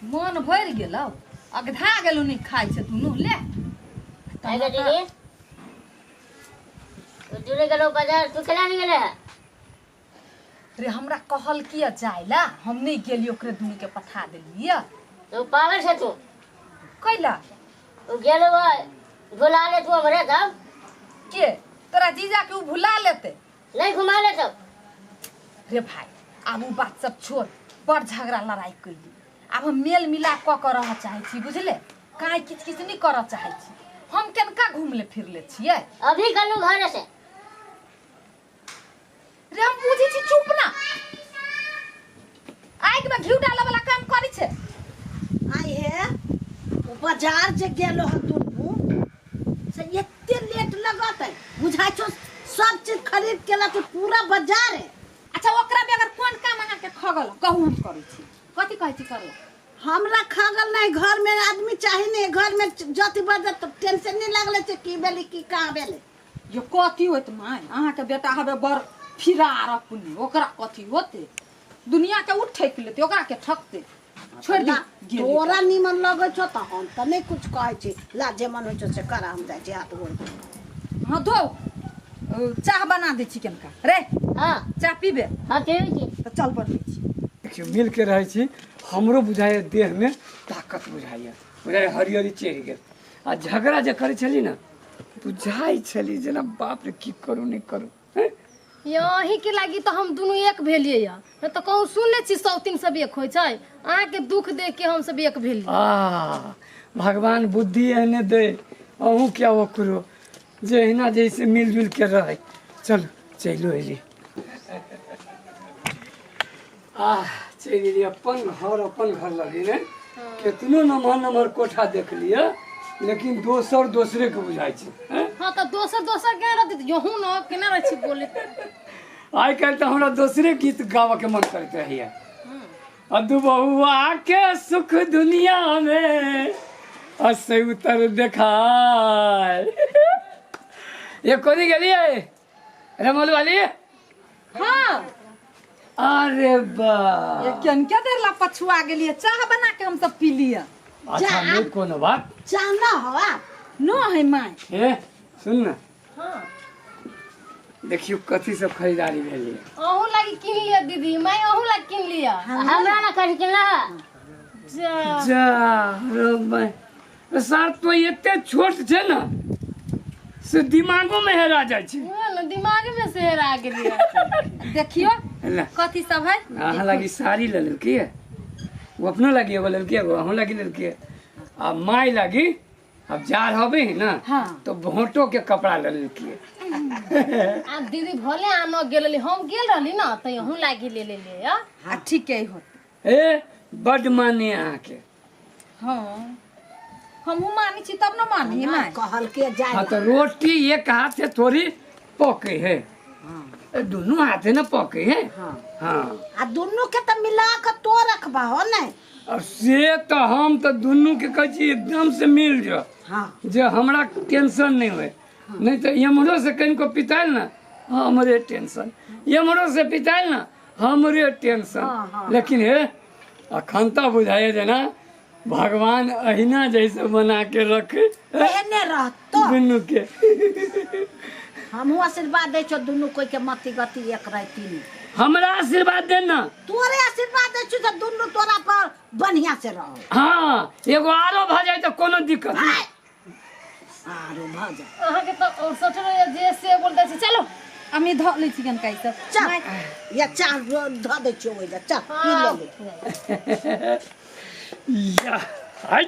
मन भरि गेलौ, अगधा गेलौ, नहि खाइ छै दुनू ले। आइ गे दीदी, तू जुड़े गेलो बाजार, तू केना नहि गेले है? रे हमरा कहल किया जाय ला, हम नहीं गेलियै, ओकरे दुनू के पठा देलियै। तू पागल छै तू। कैला? तू गेलो भुला ले तू हमरे तब। के तोरा जीजा के उ भुला लेते? नहीं घुमा ले तब। रे भाई आब उ बात सब छोड़, बड़ झगड़ा लड़ाई कैली, आब हम मेल मिलाप कऽ के रहऽ चाहै छी, बुझले? काहे किच किच नहीं करऽ चाहै छी, हम केनका घुमले फिरले छियै। अभी गलू घर से। रे हम बुझै छी, चुप ना, आगि में घी डाले वाला काम करै छै। आई हे ओ बाजार जे गेलो हन दुनू से एते लेट लगत है, बुझाइ छौ सब चीज खरीद के लके पूरा बाजार है। अच्छा ओकरा बगैर कोन काम अहाँ के खगल कहू, हम करै छी, कथी कहै छी करला? हमरा खगल नहीं, घर में आदमी चाही नहीं, घर में जति बजत तो टेंशन नहीं लागले छै की भेलै की कहाँ भेलै। यो कथी होत my, अहाँ के बेटा हबे बड़ फिरार अपने, ओकरा कथी होते, दुनिया के उ ठकि लेते, ओकरा के ठकते, छोड़ दी। तोरा नीमन लगै छौ तऽ हम तऽ नहि कुछ कहै छी, ला जे मन होइ छौ से कर, हम जाइ छी हाथ गोड़ धोए। हाँ धो, चाह बना दै छी केनका रे। हाँ चाह पीबे? हाँ पीबै छी। तऽ चल बनबै छी। देखियौ मिल के रहै छी, हमरो बुझाइए देहमे ताकत, बुझाइए बुझाइए हरियरी चढ़ि गेल। आ झगड़ा जे करै छली ने, बुझाइ छली जेना बाप रे की करू नहि करू। अहीं के लागी तऽ हम दुनू एक भेलियै या, नहि तऽ कहूँ सुनने छी सौतीन सब एक होइ छै? अहाँके दुख देख के हम सब एक भेलियै। आ भगवान बुद्धि एहने दे अहूँ क्या ओकरो जे एहिना जैसे मिलजुल के रहै। चलू चलू एली, आह चलि एली अपन घर, अपन घर लगी ने। केतनो नमहर नमहर कोठा देख लिअ, लेकिन दोसर दोसरे के बुझाइ छै, हैं? हाँ तऽ दोसर दोसर केना रहतै? यहूँ न केना रहै छी बोले। आइ काल्हि तऽ हमरा दोसरे गीत गाबऽ के मन करैत रहैया, अदु बहुआ के सुख दुनिया में असे उतर देखाय। ये कोनी गेलियै रमोल वाली? हाँ। अरे बा ये केन के देर ला पछुआ गेलियै, चाह बना के हम सब पी लिअ। अच्छा नहीं कोनो बात। चाह न हो आप? न है my. ए सुन ना। हाँ देखियो कथी सब खरीदारी भेलै। अहूँ लागी किन लिअ दीदी, my अहूँ लागी किन लिअ। हमरा ना करी किनला। जा जा रे भाई सर, तो एते छोट छै ने से दिमागो में हेरा जाइ छै। उहे ने दिमाग में से हेरा गेलियै। देखियो ला। कथी सब है। अहाँ लागी साड़ी ले लेलकै, ओ अपनो लागी एगो लेलकै, एगो अहूँ लागी लेलकै, आ माय लागी अब जा रहबे है ना। हाँ। तो भोटो के कपड़ा ले लेलकै। आ दीदी भले आ न गेल रहली, हम गेल रहली ना तऽ अहूँ लागी ले लेलियै। आ ठीके होत। ए बड माने अहाँके। हाँ हमहूँ मानै छी तब न मानी माय। कहलके जाय। हाँ तो रोटी एक हाथ से थोड़ी पके है, ए, दोनों हाथे ना पके है। हाँ। हाँ आ दुनू के तऽ मिला के तो रखबा हो ने। और से तो हम तो दुनू के कहै छी एकदम से मिल जाओ। हाँ जे हमरा टेंशन नहीं हुए, नहीं तो एम्हरो से कनिको पितायल ना हमरे टेंशन, एम्हरो से पितायल ना हमरे टेंशन। लेकिन हे अखन तऽ बुझाइए जेना भगवान अहिना जैसे बना के रखे एहने रहतो दुनू के। हमहूँ आशीर्वाद दै छौ दुनू कोई के मति गति एक रहे तीनू। हमरा आशीर्वाद दे ना। तोरे आशीर्वाद दै छौ तऽ दुनू तोरा पर बढ़िया से रहो। हाँ एगो आरो भऽ जाए तऽ कोनो दिक्कत नहीं। आरो भऽ जाए। अहाँके तऽ और सोचल रहैया जे से बोल दै छै। चलो हमी धऽ लै छी कनका ई सब। चल या चाह धऽ दै छियौ ओहि चल पी ले ले। या हाय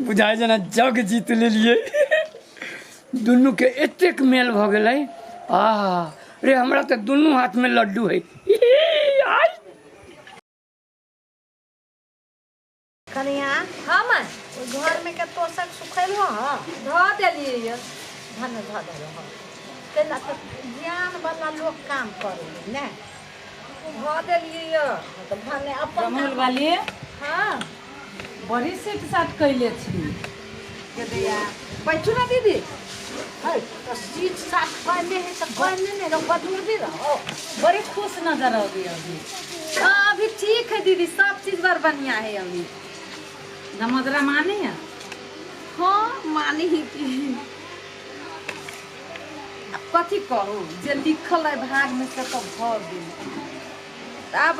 बुझाइ जेना जग जीत लेलियै, दुनू के एतेक मेल भऽ गेलै। आ रे हमरा तऽ दुनू हाथ में लड्डू है। आइ कनिया। हाँ माय। ओहि घर में के तोशक सुखैलो हँ? धऽ देलियै यऽ। धन धऽ देलो हँ, तेना तऽ ज्ञान वाला लोक काम करे ने। धऽ देलियै यऽ। तऽ भने अपन रमौल वाली। हाँ बड़ी सीट साट कैले छी। के बैठू ना दीदी। है तो सीट साफ करने है तो करने नहीं रहो, बदूर भी रहो। बड़ी खुश नजर अभी अभी। हाँ अभी ठीक है दीदी, सब चीज बड़ बढ़िया है अभी। दमोदरा मानी है? हाँ मानी ही की। अब कथी कहू, जे लिखल है भाग में से तो भर गेल। आब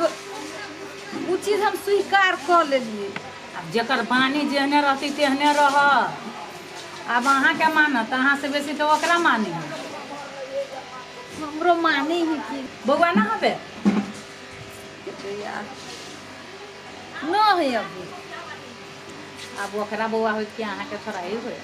उ चीज हम स्वीकार कऽ लेलियै। आब जेकर बानी जेहने रहती तेहने रह। आब अहाँके मानत, अहाँ से बेसी तऽ ओकरा मानी। हमरो माने ही की। बौआ ना हबे? न है अभी। आब ओकरा बौआ होइत कि अहाँके थोड़ा ही होइत?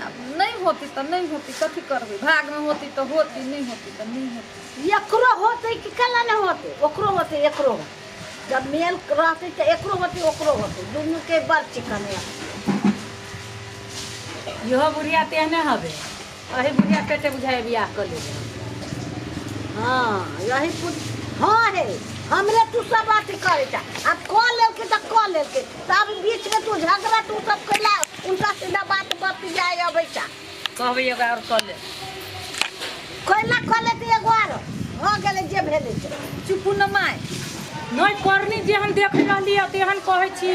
आब नहीं होती तऽ नहीं होती, कथी करबै? भाग में होती तऽ होती, नहीं होती तऽ नहीं होती। एकरो होते कि कला नहीं होते, ओकरो होते एकरो होते। जब मेल रहते तो एकरो होते ओकरो होते, दोनों के बड़ चिकन है। इहो बुढ़िया तेहने हबे, अही बुढ़िया पेटे बुझाए बियाह कर लेबे। हाँ यही हाँ है, हमरे तू सब बात करे चा। अब कॉल लेके तो कॉल लेके तब बीच में तू झगड़ा तू सब कैला उनका सीधा बात बतियाए अबै चा। कहबै एगो और कऽ ले। कैला कऽ लेते एगो आर हो गेलै जे भेलै से। चुपू न माय। नहीं करनी जेहन देख रहली है तेहन कहै छी।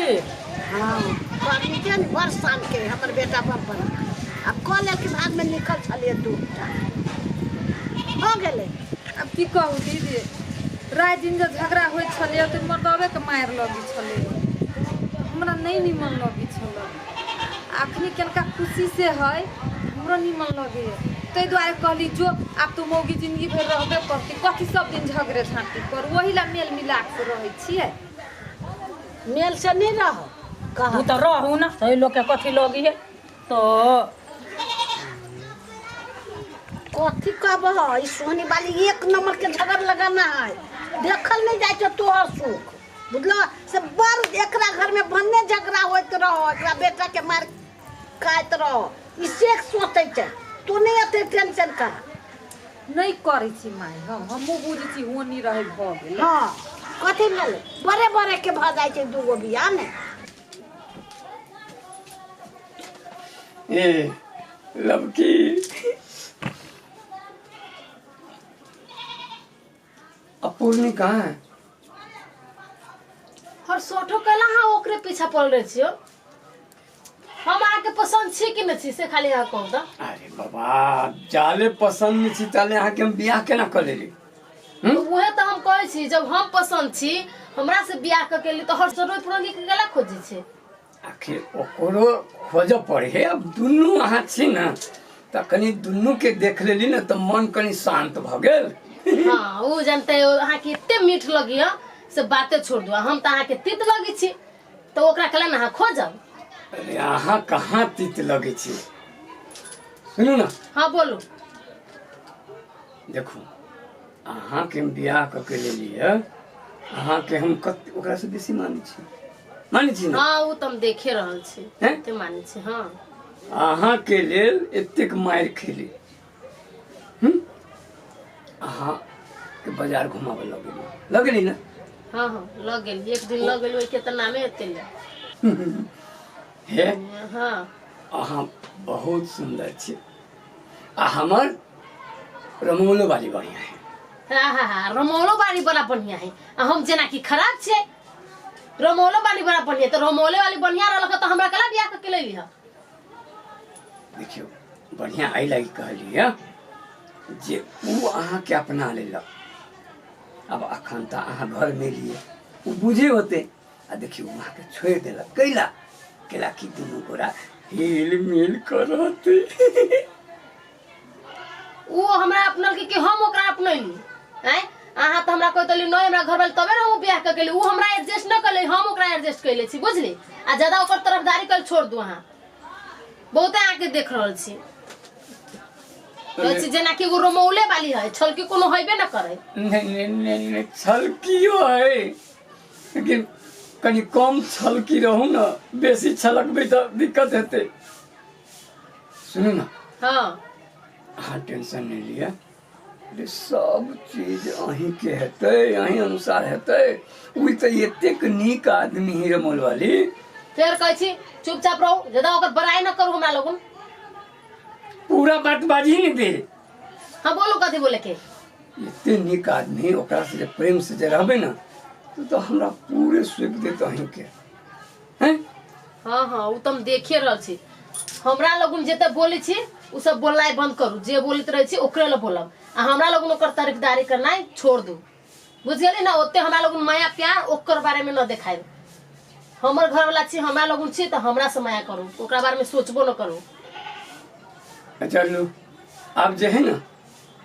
हाँ करनी के बड़ शान के हमर बेटा बड़ बढ़िया। अब कॉल लेके भाग में निकल छलिए दू टा हो गेलै। अब की कहू दीदी, राति दिन जे झगड़ा होइत छलै तऽ मर्दबेके मारि लगै छलै, हमरा नहि नीमन लगै छलै। अखनी कनिका खुशी से है, हमरो नीमन लगैए, ताहि दुआरे कहली जो आब तो मौगी जिंदगी भरि रहबे करती, कथी सब दिन झगड़े झाँटी करू, ओही ला मेल मिलाप से रहै छियै। मेल से नहीं रहो कह तऽ रहू ना, सही लोग के कथी लगी है तो कथी कहबह। ई सोहनी वाली एक नंबर के झगड़ लगाना है, देखल नहीं जाए छौ तोहर सुख बुझलो से बड़। एकरा घर में भन्ने झगड़ा होइत रहो, एकरा बेटा के मार खाइत रहो, ई से सोचै छै। तू नहीं एते टेंशन कर। नहीं करै छी माय, हम हमहूँ बुझै छी होनी रहै भऽ गेल। हाँ कथी भेलै, बड़े बड़े के भऽ जाइ छै दूगो बियाह ने। ए लवकी अपूर्णी कहाँ है? और सोठो कैला हाँ ओकरे पीछा पड़ रहे छियो। हम अहाँके पसंद छी कि नहीं छी से खाली अहाँ कहू तऽ। अरे बाबा जाले पसंद नहीं छी ताले अहाँके हम बियाह केना कऽ लेली? उहे तऽ हम कहै छी, जब हम पसंद छी हमरा से बियाह कऽ के ली तऽ हर सोठो पुरनी के केला खोजै छै? आखिर ओकरो खोजऽ पड़े है। अब दुनू अहाँ छी ने तऽ कनि दुनू के देख लेली ने तऽ मन कनि शांत भऽ गेल। हाँ उ जानते अहाँके एते मीठ लगिय से बाते छोड़ दू, हम तऽ अहाँके तीत लगै छी तऽ ओकरा केला ने अहाँ खोजब। अरे अहाँ कहाँ तीत लगै छी? सुनू ना। हाँ बोलू। देखू अहाँके हम बियाह कऽ के लेलियै, अहाँके हम कते ओकरा से बेसी मानै छी, मानै छी ना? हाँ उ तऽ हम देखे रहल छी, हैं? कते मानै छी। हाँ अहाँके लेल एतेक मारि खेली, अहाँके बाजार घुमाबऽ लगेली, लगेली ना? हाँ हाँ लग गेली, एक दिन लग गेली, ओहिके तऽ नामे एते ले। हे हाँ अहाँ बहुत सुन्दर छी आ हमर रमौलो वाली बढ़िया है। हाँ हाँ हाँ रमौलो वाली बड़ा बढ़िया है, आ हम जेना कि खराब छे। रमौलो वाली बड़ा बढ़िया, तो रमौले वाली बढ़िया रहलक तऽ हमरा कला बियाह कऽ के लैली हँ। देखियौ बढ़िया एहि लागि कहलियै जे उ अहाँके अपना लेलक। अब अखन तऽ अहाँ घरमे एलियै, उ बुझे होते आ देखियौ अहाँके छोड़ि देलक कैला कैला कि दुनू गोरा हिल मिल कर रहते। उ हमरा अपनल कि हम ओकरा अपनैली? आँय अहाँ तऽ हमरा कहि देली नहीं हमरा घर वाले तबे ने हम बियाह कऽ गेली। उ हमरा एडजस्ट न कले, हम ओकरा एडजस्ट कैले छी बुझली। आ ज्यादा ओकर तरफदारी कल छोड़ दू, अहाँ बहुते अहाँके देख रहल छी। कहै छी जेना कि एगो रमौले वाली है, छलकी कोनो हेबे न करे। नहीं नहीं नहीं नहीं छलकियो है लेकिन कनि कम छलकी रहू ना, बेसी छलकबै तऽ दिक्कत हेतै। सुनू ना। हाँ अहाँ टेंशन नहीं लिअ, अरे सब चीज अहींके हेतै, अहीं अनुसार हेतै। ओ तऽ एतेक नीक आदमी ही रमौल वाली फेर कहै छी चुपचाप रहू, ज्यादा ओकर बड़ाई न करू हमरा लोगन। पूरा बात बाजी नहीं दे। हाँ बोलू, कथी बोले के? एते नीक आदमी, ओकरा से जे प्रेम से जे रहबै ना तो हमरा पूरे सौंप देत अहीं के। हैं? हाँ हाँ, उ तो हम देखिए रहल छी। हमरा लोगन जते बोलै छी उ सब बोलनाइ बंद करू। जे बोलैत रहै छी ओकरे लए बोलब, आ हमरा लोगन ओकर तारीफदारी करनाइ छोड़ दू, बुझ गेली ना? ओते हमरा लोगन माया प्यार ओकर बारे में न देखायब। हमर घर वाला छी, हमरा लोगन छी तऽ हमरा से माया करू, ओकरा बारे में सोचबो न करू। अच्छा लू, आब जे है ना,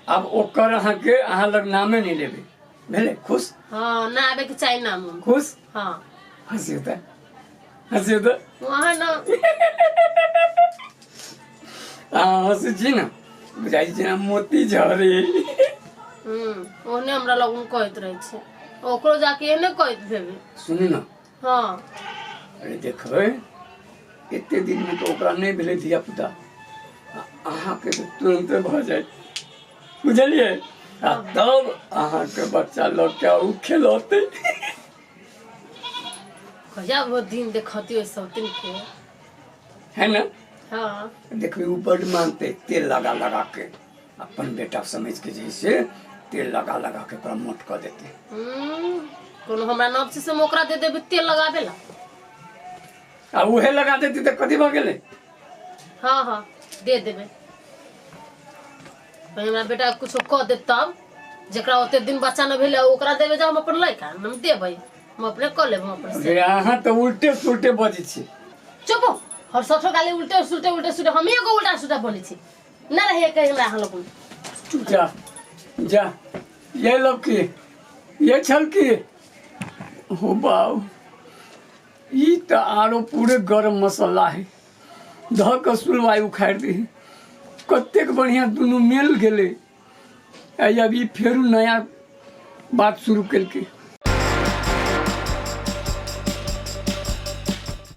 आब ओकर अहाँके अहाँ लग नामे नहीं लेबै। भेलै खुश? हाँ, ना आबे के चाही नाम। खुश? हाँ। हँसी होता, हँसी होता। वहाँ ना। अहाँ हँसै छी ने, बुझाइ छै जेना मोती झरे। ओहने हमरा लगन कहैत रहै छै, ओकरो जाके एहने कहैत भेबै। सुनू ने। हाँ। अरे देखबै, एते दिनमे तऽ ओकरा नहि भेलै धिया पुता, अहाँके तऽ तुरन्ते भऽ जायत, बुझलियै? आ तब अहाँके बच्चा लऽ के ओ खेलौतै। कहिया वो दिन देखती ओहि सब दिन के, है ना? हाँ। देखबै, ओ बड्ड मानतै, तेल लगा लगा के अपन बेटा समझ के जैसे तेल लगा लगा के ओकरा मोट कऽ देतै। कोनो हमरा नाम से हम ओकरा दे देबै तेल लगाबे ला? आ उहे लगा देती तऽ कथी भऽ गेलै? हाँ हाँ, दे देबै। कहीं हमरा बेटा के कुछो कऽ देत तब जेकरा ओते दिन बच्चा न भेलै ओकरा देबै जब हम अपन लड़का हम देबै, हम अपने कऽ लेब, हम अपने से। अरे अहाँ तऽ उल्टे सुलटे बजै छी। चुप हो, हर सठो गाली उल्टे सुलटे उल्टे सुलटे, हम एगो उल्टा सुलटा बोलै छी न रहे कहीं हमरा अहाँ लोगन। जा जा, ये लड़की ये छलकी हो बाऊ, ई तऽ आरो पूरे गरम मसाला है, धऽ कऽ सुलवाइ उखाड़ि दही। कतेक बढ़िआँ दुनू मिल गेलै। आ अब ई फेरू नया बात शुरू केलकै।